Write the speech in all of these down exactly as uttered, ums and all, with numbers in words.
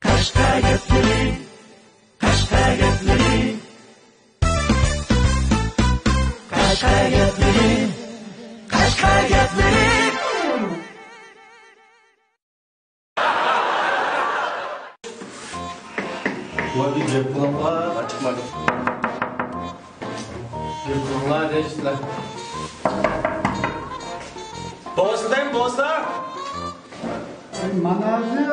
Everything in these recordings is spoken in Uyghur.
قەشقەر گەپلىرى، قەشقەر گەپلىرى، قەشقەر گەپلىرى، قەشقەر گەپلىرى. ۋاي، گەپ قىلىڭلار. گەپ قىلىڭلار دەيسىلەر. بولسا دەيمەن، بولسا. مانا ھازىر.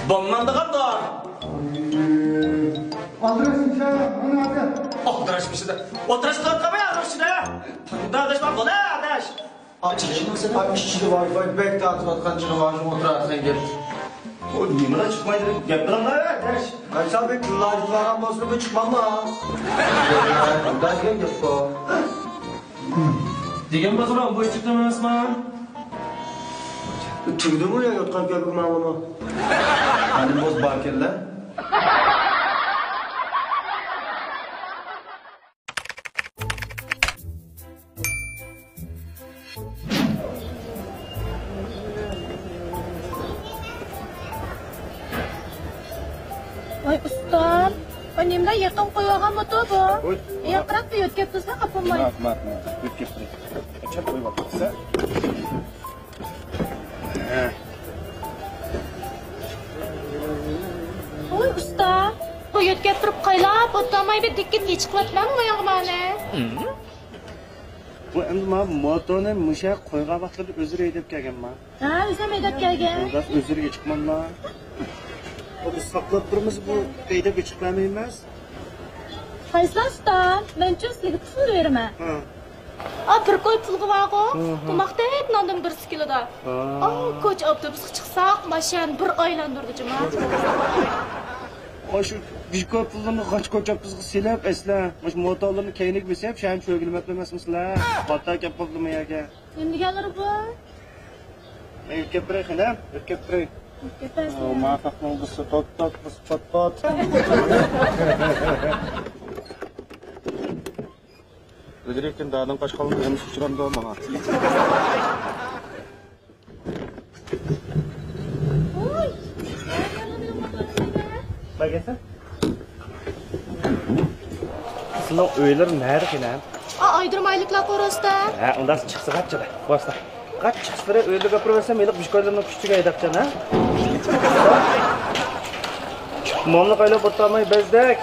بولمامدىغاندۇ؟ ئالدىراش مىشە، مانا ھازىر. ئالدىراش مىشە دە. ئولتۇرۇش قىلىۋاتقانمۇ ئالدىراش مىشە دە؟ ئالدىراش بار، بولە ئالدىراش. ئاچ ئىشىكنى، ئاچ ئىشىكنى، ۋاي ۋاي، بەك تارتىۋاتقان چىغى بار، شۇڭا ئولتۇرۇۋاتقان گەپ. ئۇ نېمىلا چىقمايدۇ، گەپ قىلىڭلار، ئەدەش. قايسا بەك تىللاجىتىۋالغان بولسا، بۇ چىقماملا. ئۇنداق دېگەن گەپ بۇ. دېگەن بولسا، بۇ چىقتىمۇ ئەمەسما؟ تۈگدىمۇ يا يوتقان كۆپۈك ماڭىمۇ؟ ئەنە بوز باركەنلە. ۋاي ئۇستام، ۋاي نېمىلا يېقىن قويۇۋالغانمىتۇ بۇ؟ ۋاي. يېقىنراق يۆتكەپ تۇرسا خاپا بولماي. ماق، ماق، ماق. يۆتكەپ تۇرۇڭ. چەت قويۇپ ئاپتىسە. ھە. ۋاي ئۇستا، بۇ يۆتكەپ تۇرۇپ قايلاپ ئولتۇرماي بىر دىككىدە يېچىقلاتمامۇ ماياڭغا مانى؟ بۇ ئەمدى مانا موتورنى مۇشۇ قويغان ۋاقتىدا ئۆزلىرى ھەيدەپ كەلگەنما؟ ھە، ئۆزۈم ھەيدەپ كەلگەن. ئۇنداق ئۆزلىرى يېچىقماملا. بۇ بىز ساقلاپ تۇرىمىز، بۇ ھەيدەپ يېچىقمايمىز. قايسى ئۇستا؟ مەن چۈشۈرۈپ سىلىگە پۇل بېرىمەن. ھە. ئا، بىر كوي پۇلغا بارغۇ؟ ھە، ھە. تاماق تەييار ناندىن بىرسى كېلىدۇ. ھە. ئا، كوچا ئاپتوبۇسقا چىقساق، ماشىنىنى بىر ئايلاندۇرىدۇ جۇما. ئاشۇ بىر كوي پۇلنى غاچ كوچا ئاپتوبۇسقا سېلىپ، ئەسلى مۇشۇ موتورلىرىنى كەينىگە بېسىپ، شۇ يەرنى چۆگىلىمەپتىمەسمۇ سىلەر؟ قاتار كەپ قاپتۇ بۇ يەرگە. نېمە دېگەنلىرى بۇ؟ مەن يۆتكەپ بېرەي، قېنى، يۆتكەپ بېرەي. يۆتكەپ بەرسىلە. ماڭا ساقنىڭ بىسى توت، توت، بىسى توت، توت. ئۆلتۈرۈۋەتكىن دادىڭ قاچقانلىقى ھەممىسى ئۇچرامدۇ ماڭا؟ سىلىنىڭ ئۆيلىرى نەدە كېنە؟ ئا، ئايدۇرمايلىقلار قورۇستا. ھە، ئۇنداق چىقسا قاچچىدا. بوستا. قاچ چىقسىرى ئۆيلىگە ئاپىرىۋەرسەم، ھېلىقى بىشكويلىرىنىڭ كۈچىگە ھەيدەپچەن، ھە؟ ماملا قايلاپ ئولتۇرماي بەزدەك.